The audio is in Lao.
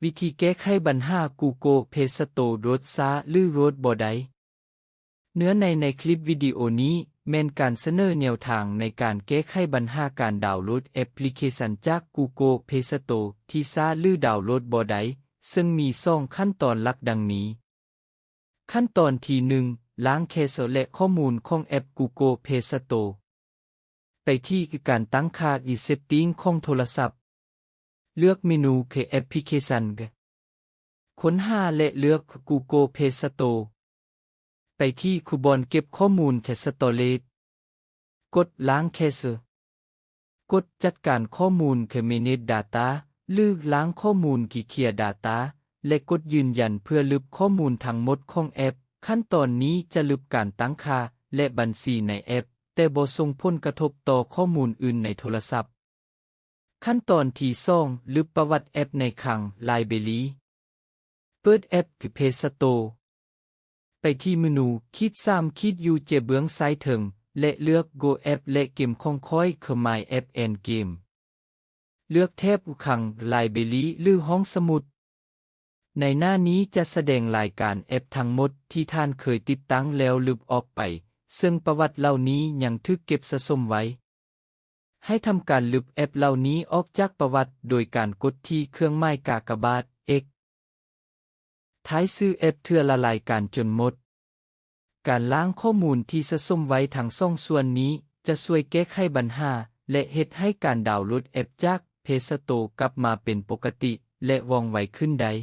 ວິທີແກ້ໄຂບັນຫາ Google Play Store ໂຫຼດຊ້າ ຫຼື ໂຫຼດບໍ່ໄດ້. ເນື້ອໃນໃນຄລິບວິດີໂອນີ້ແມ່ນການສະເໜີແນວທາງໃນການແກ້ໄຂບັນຫາການດາວໂຫຼດແອັບພລິເຄຊັນຈາກ Google Play Store ທີ່ຊ້າ ຫຼື ດາວໂຫຼດບໍ່ໄດ້, ເຊິ່ງມີສອງຂັ້ນຕອນຫຼັກດັ່ງນີ້. ຂັ້ນຕອນທີໜຶ່ງ, ລ້າງແຄເຊີ ແລະ ຂໍ້ມູນຂອງແອັບ Google Play Store. ໄປທີ່ການຕັ້ງຄ່າ ຫຼື Setting ຂອງໂທລະສັບ. ເລືອກເມນູຄື Application. ຄົ້ນຫາ ແລະ ເລືອກ Google Play Store. ໄປທີ່ຄູບ່ອນເກັບຂໍ້ມູນ ຄື Storage. ກົດລ້າງແຄເຊີ. ກົດຈັດການຂໍ້ມູນ ຄື Manage Data ຫຼື ລ້າງຂໍ້ມູນ ຄື Clear Data ແລະ ກົດຢືນຢັນເພື່ອລຶບຂໍ້ມູນທັງໝົດຂອງແອັບ. ຂັ້ນຕອນນີ້ຈະລຶບການຕັ້ງຄ່າ ແລະ ບັນຊີໃນແອັບ, ແຕ່ບໍ່ສົ່ງຜົນກະທົບຕໍ່ຂໍ້ມູນອື່ນໃນໂທລະສັບ. ຂັ້ນຕອນທີສອງ, ລຶບປະຫວັດແອັບໃນຄັງ Library. ເປີດແອັບ ຄື Play Store. ໄປທີ່ເມນູ ຂີດສາມຂີດ ຢູ່ເຈເບື້ອງຊ້າຍເທິງ ແລະ ເລືອກ Go App ແລະ ເກມຂອງຂ້ອຍ ຄື My App and Game. ເລືອກແຖບຄັງ Library ຫຼື ຫ້ອງສະໝຸດ. ໃນໜ້ານີ້ຈະສະແດງລາຍການແອັບທັງໝົດທີ່ທ່ານເຄີຍຕິດຕັ້ງແລ້ວລຶບອອກໄປ, ເຊິ່ງປະຫວັດເຫຼົ່ານີ້ຍັງຖືກເກັບສະສົມໄວ້. ໃຫ້ທຳການລຶບແອັບເຫຼົ່ານີ້ອອກຈາກປະຫວັດໂດຍການກົດທີ່ເຄື່ອງໝາຍກາກະບາດ X ທ້າຍຊື່ແອັບເທື່ອລະລາຍການຈົນໝົດ. ການລ້າງຂໍ້ມູນທີ່ສະສົມໄວ້ທັງສອງສ່ວນນີ້ຈະຊ່ວຍແກ້ໄຂບັນຫາ ແລະ ເຮັດໃຫ້ການດາວໂຫຼດແອັບຈາກ Play Store ກັບມາເປັນປົກກະຕິ ແລະ ວ່ອງໄວຂຶ້ນໄດ້.